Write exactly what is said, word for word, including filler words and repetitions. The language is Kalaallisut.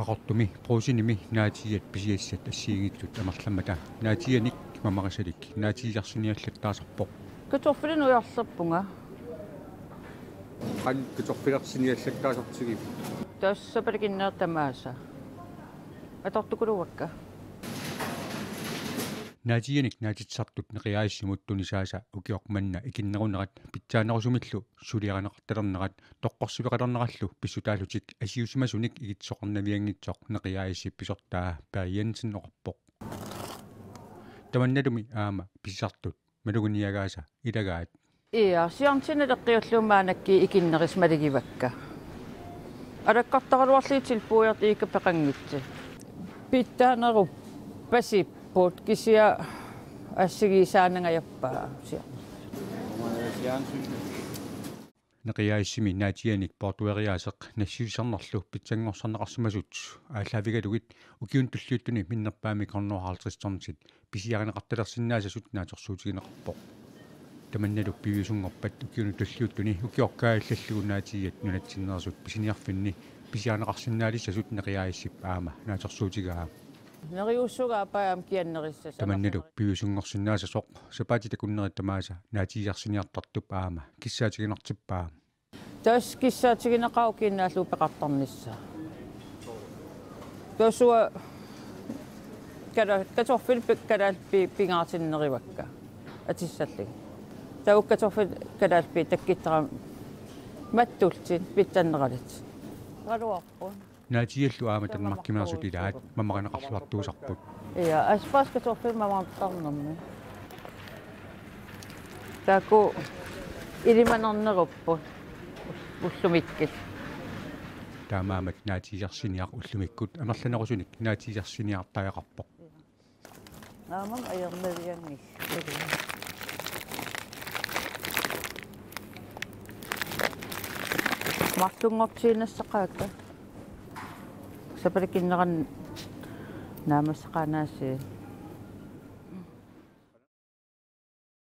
Qaqortumi Brugsenimi naatiiat pisiassat assigiinngitsut amerlammata naatiianik mamarisalik naatiiarsiniallattaasarpoq. Kartoffelinut ujarlerpunga. Qanoq kartoffelersiniallattaasartigivit? Tassa sapalikinnerit tamaasa. Atortukuluakka. Naatiianik naatitsisartut Neqiaassimut tunisaasa ukioq manna ikinnerunerat pitsaanerusumillu suliarineqartalernerat toqqorsuleqalernerallu pissutaallutik asiusimasunik ikitsoqarnavianngitsoq Neqiaassi pisortaa Per Jensen oqarpoq. Tamannalumi aamma pisisartut maluginiagaasa ilagaat. Ia, siornatigut naleqqiullugu maannakkut ikinnerisa malugivakka. Alakkartaraluarlugit tilbudiortut ikka peqanngitsoq. Pitsaaneruppasipput kisianni assigiisaanangajappaa siorna. Neqiaassimi naatiianik poortueriaaseq nassiussisarnerlu pitsanngorsarneqarsimasut aallaavigalugit ukiuni tulliuttuni minnerpaamik hundrede og halvtreds tonsit pisiarineqartalersinnaasasut naatsorsuutigineqarpoq. Tamannalu piviusunngorpat ukiuni tulliuttuni ukioq kaajallallugu naatiiat nunatsinneersut pisiniarfinni pisiarineqarsinnaalissasut Neqiaassip aamma naatsorsuutigaa. Neriussugaapaam kiannerissasut. Tamannalu piviusunngorsinnaasasoq sapaatip akunneri tamaasa naatiiarsiniartartup aamma kissaatiginartippaa. Tassa kissaatigineqaaq ukiunnaallugu peqartarnissaa. Tassa uanga kala-, kartoffel pi-, kalaallit pi-, pingaarutinnerivakka atissallugit. Taava kartoffel kalaallit takkuttarami mattullutik pitsanneralutik. Qaluarput. Naatiiallu aamma Danmarkimeersut ilaat mamarineqarluartuusarput. Ia, asparges kartoffelit mamartarnermi. Taakku ilimanarnerupput ullumikkut. Taamaammat naatiiarsiniaq ullumikkut amerlanerusunik naatiiarsiniartariaqarpoq. Aamma ajornavianngillat. Marlunngortiinnassaqaakka. Sapalikinneranni naammassaqaanaasiit.